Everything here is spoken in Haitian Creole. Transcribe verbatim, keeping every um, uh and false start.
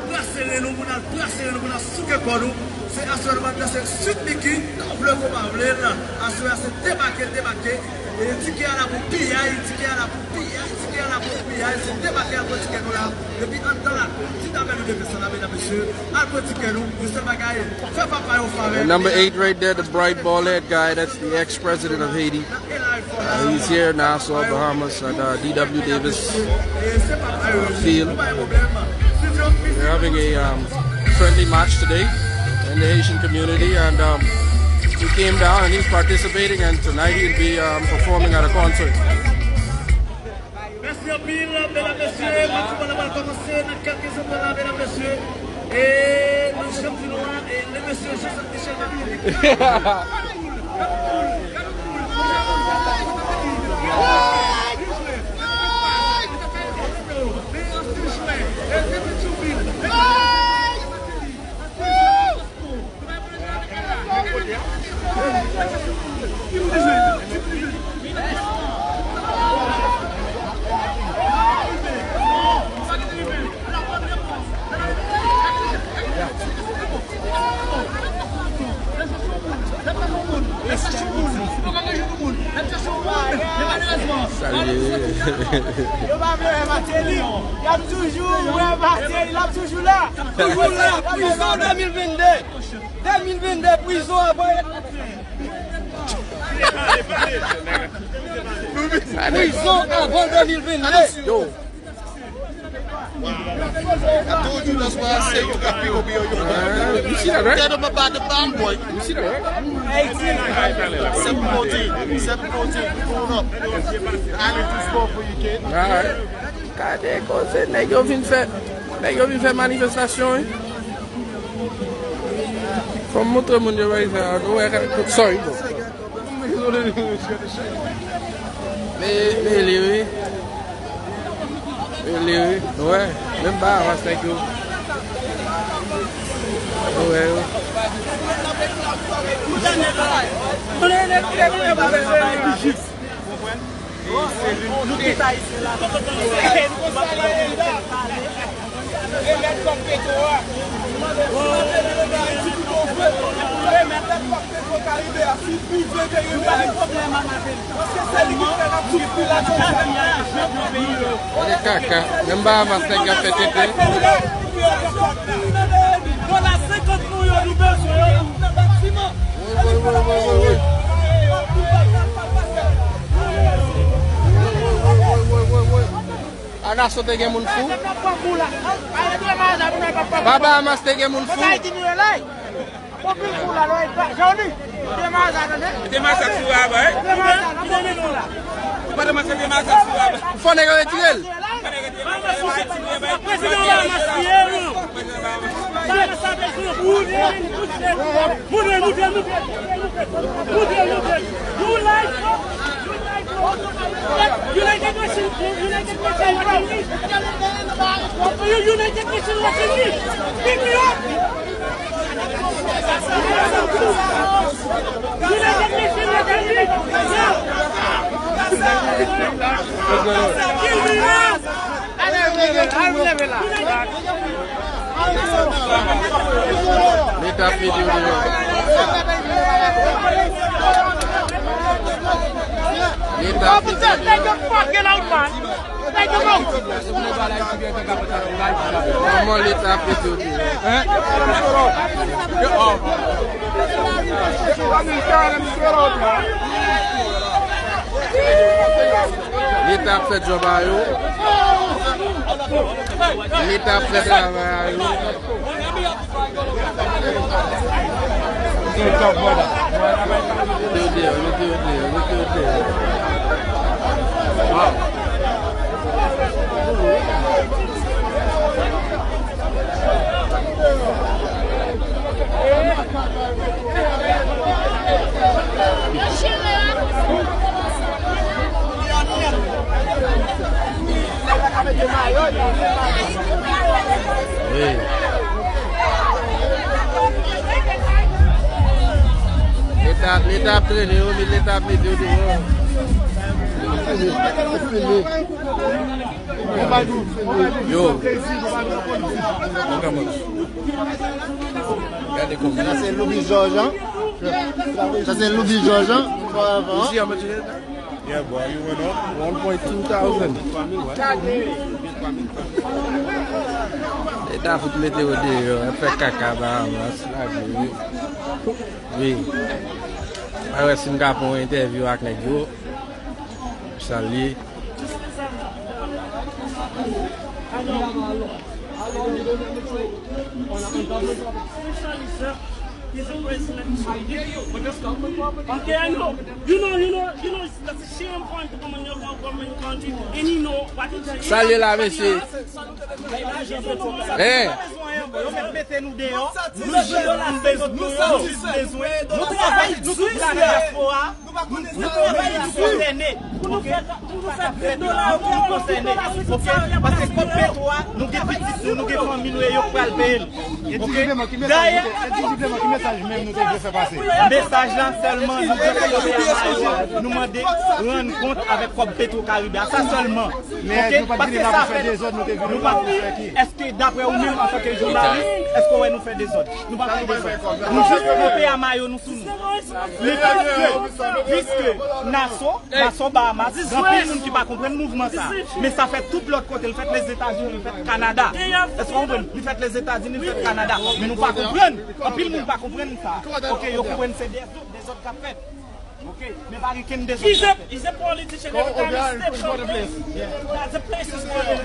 Brasere nou pou n al brasere nou pou n al souke kò nou. Se aswè nou pral danse Sweet Micky, nou vle kou pa vle l. Aswè a se debake, debake. E tikè a la pou piyay, tikè a la pou piyay, tikè a la pou piyay. Se debake al pran tikè nou la. Epi anndan la, ti dam yo defann sa la, medam, mesye. Al pran tikè nou, yon sèl bagay, fè papa yo favè. And number eight right there, the bright bald-head guy, that's the ex-president of Haiti. Uh, he's here in Nassau, Bahamas, at uh, D W Davis uh, Field. They're having a um, friendly match today in the Haitian community, and um, he came down and he's participating, and tonight he'll be um, performing at a concert. Mèsi anpil, medam, mesye. Match la pral kòmanse nan kèlke segonn la, medam, mesye. E nou janm di nou an, e le mesye Joseph Michel Martelly. Salye. Yo pa vle wè Martelly. Y ap toujou wè Martelly. L ap toujou la. Toujou la. Prizon de mil vennde. De mil vennde, prizon avan. Prizon avan de mil vennde. Yo. I told you that's why I say you got people be on your back. You see that, right? Tell them about the bomb boy. You see that, right? Seven fourteen. Seven fourteen. Pull up. I didn't do score for you, kid. All right. Gade koze nèg yo vin fè. Nèg yo vin fè manifestasyon, wi. Fò m montre moun yo bagay sa. Ou wè, sorry, bro. Men, men li, wi. Men li, wi. Ou wè, menm Bahamas nèg yo. Ou wè, yo. Nou tout Ayisyen la. Gade kaka, menm Bahamas nèg ap fè tenten. Dola senkant milyon nou bezwen yo. Woy, woy, woy, woy, woy, woy. Woy, woy, woy, woy, woy, woy, woy. Anaso te gen moun fou. Ba Bahamas te gen moun fou. Te masak sou rabat, wi. Te masak sou rabat. Fò nèg yo retire l. Prezidan Obama siye nou. Moutre, moutre, moutre. Moutre, moutre. You like, you like, United Nations, United Nations watching me. United Nations watching me. Pick me up. United Nations watching me. Kill me now. Leta ap mete yo deyò. Leta ap mete yo deyò. Kòman leta ap mete yo deyò? Leta ap fè djòb a yo. Leta ap fè travay a yo. Mete yo deyò, mete yo deyò, mete yo deyò. Wow. Leta ap trennen yo, men Leta ap mete yo deyò. Yo. Gade kòman. Sa se Loubi Jòj, an? Sa se Loubi Jòj, an? Fò avan. Yeah, boy, you went up one point two thousand. Leta fout mete yo deyò, ap fè kaka Bahamas, lage yo. Wi. Mwen wè si m ka pran yon entèvyou ak nèg yo. Salye. He's a president. Okay, I know. You know, you know, you know, it's, that's a shame for him to come in your government country and he know what he done. Salye la, mesye. Hey. Yo mèt mete nou deyò. Nou jis, nou bez-, nou jis bezwen, nou travay, nou tout la nan dyaspora. Nou travay, nou konsène. Oke? Sa k ap fèt la, nou konsène. Oke? Paske kòb petwo a, nou gen pitit nou, nou gen fanmi nou, e yo k pral peye l. Oke? Dayè, mesaj la sèlman, nou vle fè pase. Mesaj la sèlman, nou vle fè pase. Nou mande rann kont avèk kòb Petro Karibe a. Sa sèlman. Oke? Paske sa fèt, nou pa, èske daprè ou menm, antanke jounalis, èske w wè nou fè dezòd? Nou pa fè dezòd. Nou jis kanpe a mayo nou sou nou. Men piske, piske Naso, Naso Bahamas, gen anpil moun ki pa konprann mouvman sa. Men sa fèt tout lòt kote, l fèt Lèzetazini, l fèt Kanada. Èske w konprann? Li fèt Lèzetazini, li fèt Kanada. Men nou pa konprann. Anpil moun pa konprann sa. Oke, yo konprann se dezòd, dezòd k ap fèt. Oke, men pa gen kenn dezòd k ap fèt. He's a politician every time he steps on place. That's a place is going.